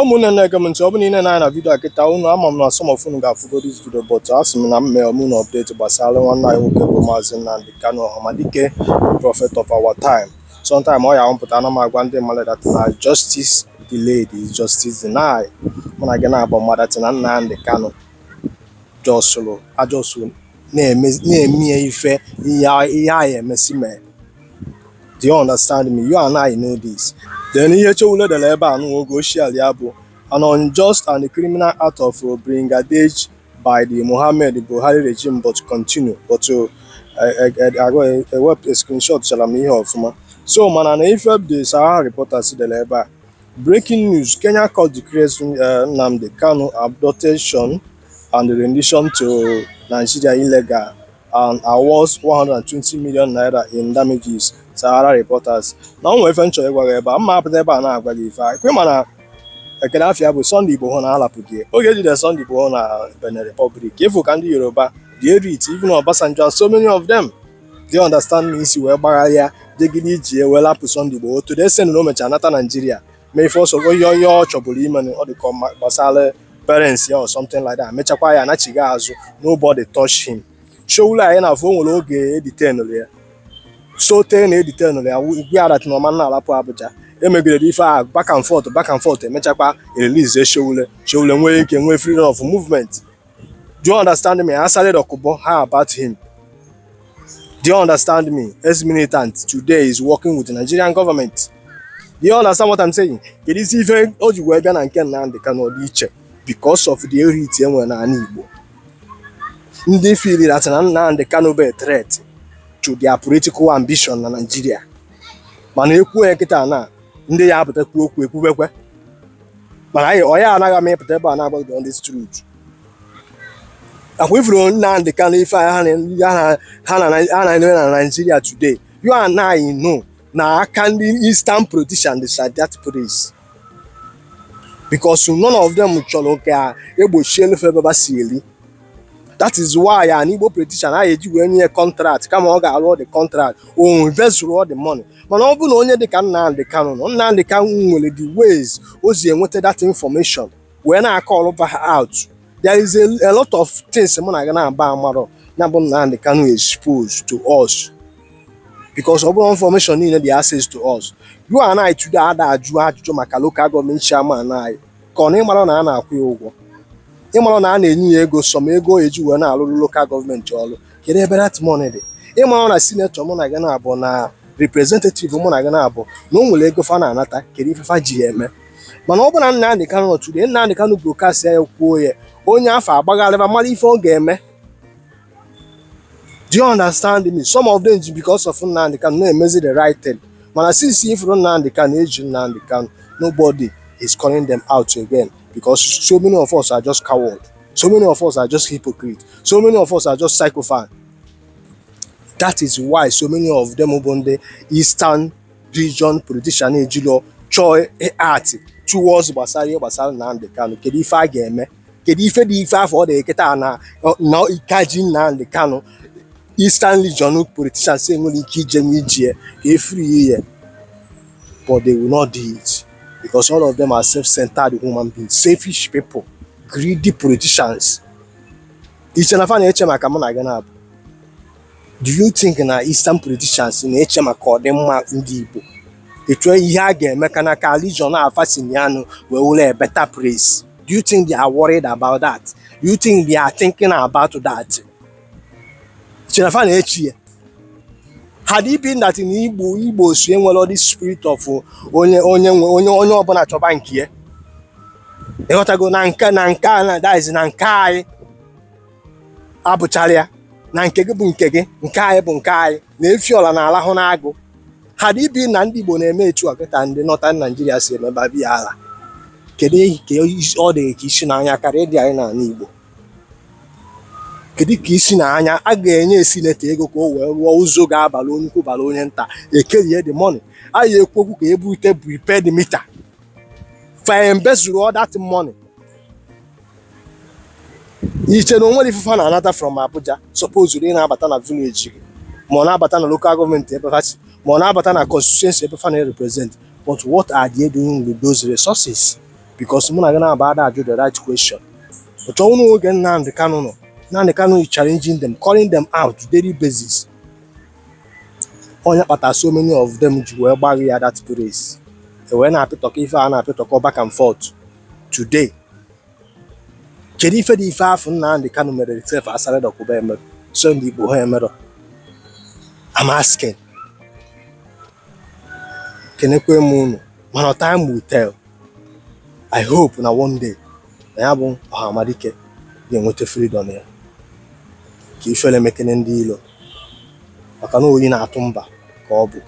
Ụmụnne na-ege m ntị, ọ bụrụ na ị na-anya na video a kịta, unu ama m na some of unu ga-afụgo this video, but asị m na m mee unu update gbasara nwanne anyị nwoke bụ Maazị Nnamdi Kanu Ọhamadike, prophet of our time. Sometime ọ ya ahụpụta na m agwa ndị mmadụ that na justice delayed is justice denied. Mụ na gị na-abụ mmadụ na Nnamdi Kanu jọsụrụ ajọsụ na-eme na-eme ife ihe ihe anyị emesi mee. Do you understand me? You and I know this. Then ihe Sowore dere ebe a n'oge ochie ya bụ an unjust and criminal act of brigandage by the Muhammad Buhari regime, but continue, but ewepụ screenshot chara m ihe ọfụma. So mana na ife the Sahara Reporters dere ebe a: "Breaking news: Kenya court declares Nnamdi Kanu abduction and rendition to Nigeria illegal and awards 120 million naira in damages." Sahara Reporters. Na o nwere ife m chọrọ ịgwa gị ebe a, mma apụta ebe a na-agwa gị ife a ekwe, mana ekele afịa bụ Sunday Igboho na-alapụ gị oge ejide Sunday Igboho na Benin Republic. Ịfụ ka ndị Yoruba dị erit, even Obasanjo and so many of them, do you understand me, isi wee gbagharịa jegide iji wee lapụ Sunday Igboho to the extent na o mechara nata Nigeria mee ife ọsọ onye onye ọ chọburu ime. Ọ dị ka gbasara parents ya or something like that. Mechakwa ya anachighị azụ, nobody touch him. Sowore anyị na-afụ, o nwere oge editenụrụ ya, so tee na editenụrụ ya gwa ya that na ọma na-alapụ Abuja. Emegidere ife a back and forth, back and forth, emechakwa release Sowore. Sowore nwee ike nwee freedom of movement. Do you understand me? Asari Dokubo, how about him? Do you understand me? Ex-militant today is working with the Nigerian government. Do you understand what I'm saying? Kedu isi ife o ji wee bịa na nke Nnamdi Kanu dị iche? Because of the elite e nwere n'ala Igbo, ndị feel that na Nnamdi Kanu bụ a threat to their political ambition na Nigeria. Mana ekwuo ya kịta na ndị ya apụta kwuo okwu ekwubekwe, mana anyị ọ ya anaghị ama ịpụta ebe a na-agba gị on this truth. Akwa ifuru Nnamdi Kanu, ife a ha na-eme na Nigeria today, you and I know na aka ndị Eastern politicians dị at that place, because none of them chọrọ ka egbochie elufe ebe ba si eri. That is why an Igbo politician a eji wee nye contract, kama ọ ga-arụ the contract, o embezzle all the money. Mana ọ bụrụ na onye dịka Nnamdi Kanu nọ, Nnamdi Kanu nwere the ways o si enweta that information wee na-akọlụba ha out. There is a lot of things mụ na gị na-aba amarọ ya bụ Nnamdi Kanu exposed to us, because ọ bụrụ information niile dị access to us. You and I today ada ajụ ajụjụ maka local government chairman anyị, ka ọ na ịmara na a na-akwụ ya ụgwọ, ịmara na a na-enye ya ego, some ego eji wee na-alụrụ local government ọrụ. Kedu ebe that money dị? Ịmara na senator mụ na gị na-abụ, na representative mụ na gị na-abụ, na o nwere ego fa na-anata, kedu ife fa ji ya eme? Mana ọ bụ na Nnamdi Kanu nọ today, Nnamdi Kanu broadcast ya, kwuo ya, onye afọ agbagharịba mara ife ọ ga-eme. Do you understand me? Some of them ji because of Nnamdi Kanu na-emezi the right thing. Mana since ifuru Nnamdi Kanu eji Nnamdi Kanu, nobody is calling them out again, because so many of us are just coward, so many of us are just hypocrite, so many of us are just sycophant. That is why so many of them bụ ndị Eastern region politician ejilo chọọ art towards gbasara ihe gbasara Nnamdi Kanu. Kedu ife a ga-eme? Kedu ife dị ife afọ ọ dị kịta na ikaji Nnamdi Kanu, Eastern region politicians enwere ike ije n'ijie ka e free ya, but they will not do it because all of them are self-centered human beings, selfish people, greedy politicians. Iche na fa na-eche maka mụ na gị na-abụ? Do you think na Eastern politicians na-eche maka ọdịmma ndị Igbo, etu ihe a ga-eme ka na ka region afa si na ya nụ wee wụrụ a better place? Do you think they are worried about that? Do you think they are thinking about that? Chere fa na-echi ya? Had it been that in Igbo si enwere this spirit of onye onye nwe onye, onye ọbụla chọba nke ya, ịghọtago, na nke a na that is na nke anyị abụchara ya, na nke gị bụ nke gị, nke anyị bụ nke anyị, na efi ọla na-alahụ n'agụ. Had it been na ndị Igbo na-eme etu a kịta ndị Northern Nigeria si eme babia ala, kedu ka ọ dị ka isi n'anya karịa ịdị anyị n'ala Igbo? Kedu ka isi n'anya a ga-enye senator ego ka o wee rụọ ụzọ ga-abara onye ukwu, bara onye nta, ekerie the money? Anyị ekwu okwu ka ebute prepaid meter, fa embezzle all that money. Iche na onwere ife fa na-anata from Abuja suppose ị na-abata na village gị, ma ọ na-abata na local government ebe fa si, ma ọ na-abata na constituency ebe fa na-represent? But what are they doing with those resources? Because mụ na gị na-aba ada ajụ the right question. Ọchọwụ n'oge Nnamdi Kanu nọ, Nnamdi Kanu is challenging them, calling them out daily basis. Onye kpatara so many of them ji wee gbaghị ya that praise, e wee na-apịtọkọ ife a na-apịtọkọ back and forth today. Kedu ife dị ife afọ Nnamdi Kanu mere sef Asari Dokubo emere so ndị Igbo ha emerọ? I'm asking. Kenekwe m unu, mana time will tell. I hope na one day na ya bụ Ọhamadike ga-enweta freedom ya, ka ifere mekene ndị ilo, maka na oyi na-atụ mba ka ọ bụ.